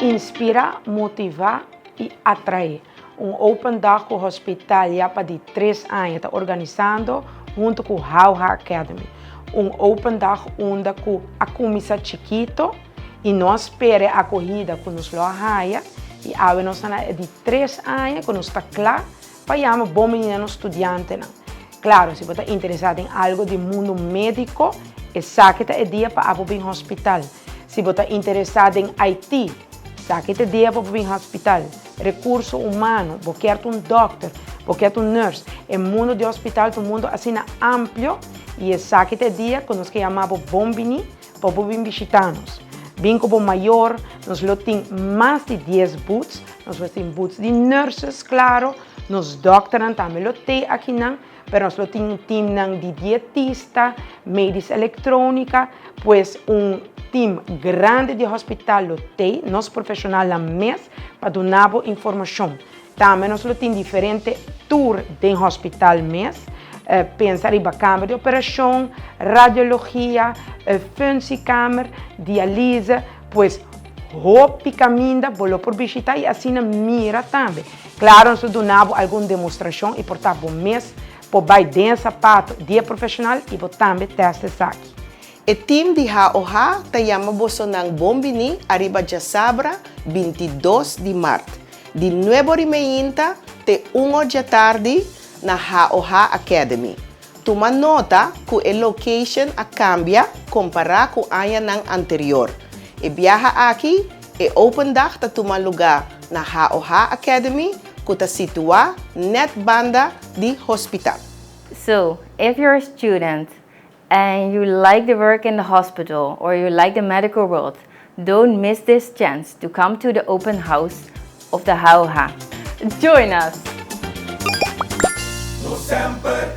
Inspira, motiva y atrae. Un open dag cu hospital ya pa di 3 aña ta organisando hunto cu HOH Academy. Un open dag unda cu a cuminsa chikito y nos a spera acogida cu nos lo haya y awe nos ta di 3 aña cu nos ta cla pa yama bon bini studiantenan. Claro, si bo ta interesa den algo di mundo medico, esaki ta e dia pa abo bin hospital. Si bo ta interesa den IT, esaki ta e dia pa bin hospital. Recurso humano, bo kier un doctor, bo kier un nurse. E mundo di hospital ta un mundo asina amplio y esaki ta e dia cu nos kier yama bon bini pa bin bishita nos. Bin como mayor, nos lo tin mas di 10 booths, nos lo tin booths di nurses, claro, nos doctornan tambe lo tin akinan, pero nos lo tin un team nan di dietista, medisch elektronica, pues un team grandi di hospital lo tin, nos profesionalnan mes, pa duna informacion. Tambe nos lo tin diferente tour di hospital mes, pensa riba kamber di operacion, radiologia, functiekamer, dialyse, pues hopi caminda, bo lo por bishita y asina mira tambe. Claro, nos ta duna algun demostracion y por ta bo mes por bay den sapato di profesional y bo tambe test esaki. E team di HOH ta yama bosonan bon bini ariba diasabra 22 di maart. Di 9 mainta te 1 di atardi na HOH Academy. Tuma nota cu e location a cambia compara cu añanan anterior. E biaha aki e Open Dag ta tuma luga na HOH Academy, cu ta situa net banda di hospital. So, if you're a student and you like the work in the hospital or you like the medical world, don't miss this chance to come to the open house of the HOH. Join us! Nos semper.